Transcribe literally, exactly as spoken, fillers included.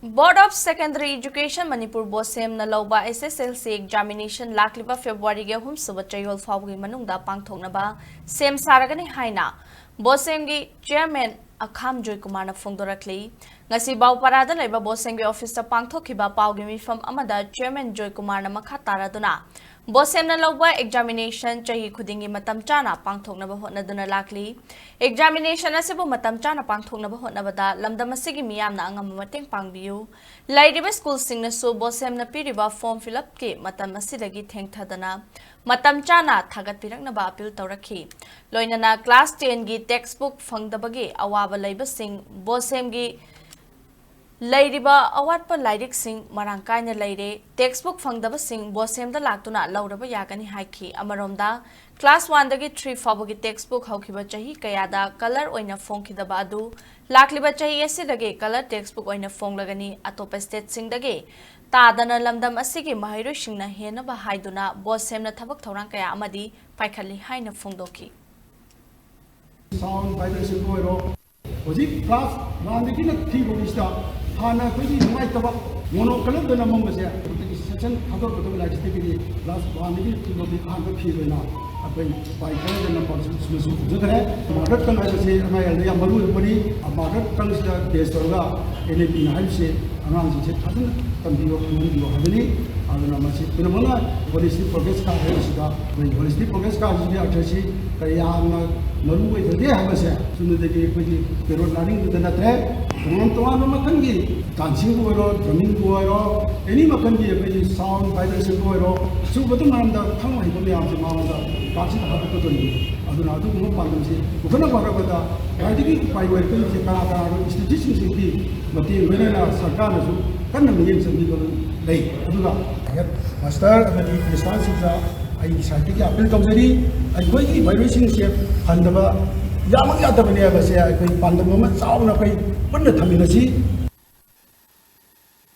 Board of Secondary Education Manipur BOSEM ꯅ ꯂꯧꯕ S S L C examination ꯂꯥꯛꯂꯤꯕ February ꯒꯤ ꯑꯍꯨꯝ ꯁꯨꯕ ꯆꯌꯣꯜ ꯐꯥꯎꯕꯒꯤ ꯃꯅꯨꯡꯗ ꯄꯥꯡꯊꯣꯛꯅꯕ ꯁꯦꯝ ꯁꯥꯔꯒꯅꯤ ꯍꯥꯏꯅ BOSEM ꯒꯤ chairman ꯑꯈꯥꯝ ꯖꯣꯏꯀꯨꯃꯥꯔꯅ ꯐꯣꯡꯗꯣꯔꯛꯂꯤ꯫ ꯉꯁꯤ ꯕꯥꯎꯄꯥꯔꯥꯗ ꯂꯩꯕ BOSEM ꯒꯤ office ꯇ ꯄꯥꯡꯊꯣꯛꯈꯤꯕ ꯄꯥꯎꯒꯤ ꯃꯤꯐꯝ ꯑꯃꯗ chairman ꯖꯣꯏꯀꯨꯃꯥꯔꯅ ꯃꯈꯥ ꯇꯥꯔꯗꯨꯅ BOSEM ꯅ ꯂꯧꯕ examination ꯆꯍꯤ ꯈꯨꯗꯤꯡꯒꯤ ꯃꯇꯝ ꯆꯥꯅ ꯄꯥꯡꯊꯣꯛꯅꯕ ꯍꯣꯠꯅꯗꯨꯅ ꯂꯥꯛꯂꯤ꯫ Examination ꯑꯁꯤꯕꯨ ꯃꯇꯝ ꯆꯥꯅ ꯄꯥꯡꯊꯣꯛꯅꯕ ꯍꯣꯠꯅꯕꯗ ꯂꯝꯗꯝ ꯑꯁꯤꯒꯤ ꯃꯤꯌꯥꯝꯅ ꯑꯉꯝꯕ ꯃꯇꯦꯡ ꯄꯥꯡꯕꯤꯌꯨ꯫ ꯂꯩꯔꯤꯕ school ꯁꯤꯡꯅꯁꯨ BOSEM ꯅ ꯄꯤꯔꯤꯕ form fill up ꯀꯤ ꯃꯇꯝ ꯑꯁꯤꯗꯒꯤ ꯊꯦꯡꯊꯗꯅ ꯃꯇꯝ ꯆꯥꯅ ꯊꯥꯒꯠꯄꯤꯔꯛꯅꯕ appeal ꯇꯧꯔꯛꯈꯤ꯫ ꯂꯣꯏꯅꯅ class ten ꯒꯤ textbook ꯐꯪꯗꯕꯒꯤ ꯑꯋꯥꯕ ꯂꯩꯕꯁꯤꯡ, BOSEM ꯒꯤ ꯂꯩꯔꯤꯕ ꯑꯋꯥꯠꯄ ꯂꯥꯏꯔꯤꯛꯁꯤꯡ ꯃꯔꯥꯡ ꯀꯥꯏꯅ ꯂꯩꯔꯦ꯫ Textbook ꯐꯪꯗꯕꯁꯤꯡ BOSEM ꯗ ꯂꯥꯛꯇꯨꯅ ꯂꯧꯔꯕ ꯌꯥꯒꯅꯤ ꯍꯥꯏꯈꯤ꯫ ꯑꯃꯔꯣꯝꯗ, class one ꯗꯒꯤ three ꯐꯥꯎꯕꯒꯤ textbook ꯍꯧꯈꯤꯕ ꯆꯍꯤ ꯀꯌꯥꯗ colour ꯑꯣꯏꯅ ꯐꯣꯡꯈꯤꯗꯕ ꯑꯗꯨ ꯂꯥꯛꯂꯤꯕ ꯆꯍꯤ ꯑꯁꯤꯗꯒꯤ colour textbook ꯑꯣꯏꯅ ꯐꯣꯡꯂꯒꯅꯤ꯫ ꯑꯇꯣꯞꯄ state ꯁꯤꯡꯗꯒꯤ ꯇꯥꯗꯅ ꯂꯝꯗꯝ ꯑꯁꯤꯒꯤ ꯃꯍꯩꯔꯣꯏꯁꯤꯡꯅ ꯍꯦꯟꯅꯕ ꯍꯥꯏꯗꯨꯅ BOSEM ꯅ ꯊꯕꯛ ꯊꯧꯔꯥꯡ ꯀꯌꯥ ꯑꯃꯗꯤ ꯄꯥꯏꯈꯠꯂꯤ ꯍꯥꯏꯅ ꯐꯣꯡꯗꯣꯛꯈꯤ꯫ Sound vibration ꯕꯨ ꯑꯣꯏꯔꯣ, ꯍꯧꯖꯤꯛ class one ꯗꯒꯤꯅ three ꯐꯥꯎꯒꯤꯁꯤꯗ ꯍꯥꯟꯅ ꯑꯩꯈꯣꯏꯒꯤ ꯅꯨꯡꯉꯥꯏꯇꯕ mono colour ꯗ ꯅꯝꯃꯝꯕꯁꯦ ꯍꯧꯖꯤꯛꯇꯤ section ꯊꯥꯗꯣꯔꯛꯀꯗꯕ ꯂꯥꯏꯔꯤꯛꯁꯤꯗꯒꯤꯗꯤ class one ꯗꯒꯤ three ꯐꯥꯎꯗꯤ ꯑꯍꯥꯟꯕ field ꯑꯣꯏꯅ ꯑꯩꯈꯣꯏ ꯄꯥꯏ ꯈꯔꯗ ꯅꯝꯕꯔꯁꯤꯡꯁꯤꯃꯁꯨ ꯎꯖꯈ꯭ꯔꯦ꯫ Mother tongue ꯍꯥꯏꯕꯁꯤ ꯑꯉꯥꯡ ꯌꯥꯝꯅ ꯃꯔꯨ ꯑꯣꯏꯕꯅꯤ꯫ Mother tongue ꯁꯤꯗ base ꯇꯧꯔꯒ N A P ꯅ ꯍꯥꯏꯔꯤꯁꯦ ꯑꯉꯥꯡꯁꯤꯡꯁꯦ ꯐꯖꯅ ꯇꯝꯕꯤꯌꯣ, ꯈꯪꯍꯟꯕꯤꯌꯣ ꯍꯥꯏꯕꯅꯤ꯫ ꯑꯗꯨꯅ ꯃꯁꯤ ꯄꯨꯝꯅꯃꯛꯅ holistic progress card ꯍꯥꯏꯕꯁꯤꯗ ꯑꯩꯈꯣꯏ holistic progress card ꯁꯤꯒꯤ ꯑꯔꯊꯁꯤ ꯀꯌꯥ ꯌꯥꯝꯅ ꯃꯔꯨ ꯑꯣꯏꯕꯒꯦ ꯍꯥꯏꯕꯁꯦ ꯆꯨꯝꯅꯗꯒꯤ ꯑꯩꯈꯣꯏꯒꯤ parrot learning ꯗꯨꯗ ꯅꯠꯇ꯭ꯔꯦ꯫ ꯇꯣꯉꯥꯟ ꯇꯣꯉꯥꯟꯕ ꯃꯈꯜꯒꯤ dancing ꯕꯨ ꯑꯣꯏꯔꯣ, drumming ꯕꯨ ꯑꯣꯏꯔꯣ, any ꯃꯈꯜꯒꯤ ꯑꯩꯈꯣꯏꯒꯤ sound vibration ꯕꯨ ꯑꯣꯏꯔꯣ, ꯁꯤꯒꯨꯝꯕꯗꯨ ꯃꯔꯝꯗ ꯈꯪꯕ ꯍꯩꯕ ꯃꯌꯥꯝꯁꯦ ꯃꯉꯣꯟꯗ card ꯁꯤꯗ ꯍꯥꯞꯄꯛꯀꯗꯣꯔꯤꯕꯅꯤ꯫ ꯑꯗꯨꯅ ꯑꯗꯨꯒꯨꯝꯕ ꯄꯥꯟꯗꯝꯁꯦ ꯄꯨꯈꯠꯅꯕ ꯍꯣꯠꯅꯕꯗ ꯈ꯭ꯋꯥꯏꯗꯒꯤ ꯎꯄꯥꯏ ꯑꯣꯏꯔꯛꯇꯣꯏꯁꯦ ꯀꯅꯥ ꯀꯅꯥꯅꯣ? Institute ꯁꯤꯡꯁꯤꯒꯤ ꯃꯇꯦꯡ ꯂꯣꯏꯅꯅ ꯁꯔꯀꯥꯔꯅꯁꯨ ꯀꯟꯅ ꯃꯤꯠꯌꯦꯡ ꯆꯪꯕꯤꯕ ꯂꯩ꯫ ꯑꯗꯨꯒ master ꯑꯃꯗꯤ principal ꯁꯤꯡꯗ ꯑꯩꯒꯤ side ꯇꯒꯤ appeal ꯇꯧꯖꯔꯤ꯫ ꯑꯩꯈꯣꯏꯒꯤ ꯃꯍꯩꯔꯣꯏꯁꯤꯡꯁꯦ ꯍꯟꯗꯕ ꯌꯥꯃꯛ ꯌꯥꯗꯕꯅꯦ ꯍꯥꯏꯕꯁꯦ ꯑꯩꯈꯣꯏ ꯄꯥꯟꯗꯝ ꯑꯃ ꯆꯥꯎꯅ ꯑꯩꯈꯣꯏ ꯄꯨꯟꯅ ꯊꯝꯃꯤꯟꯅꯁꯤ꯫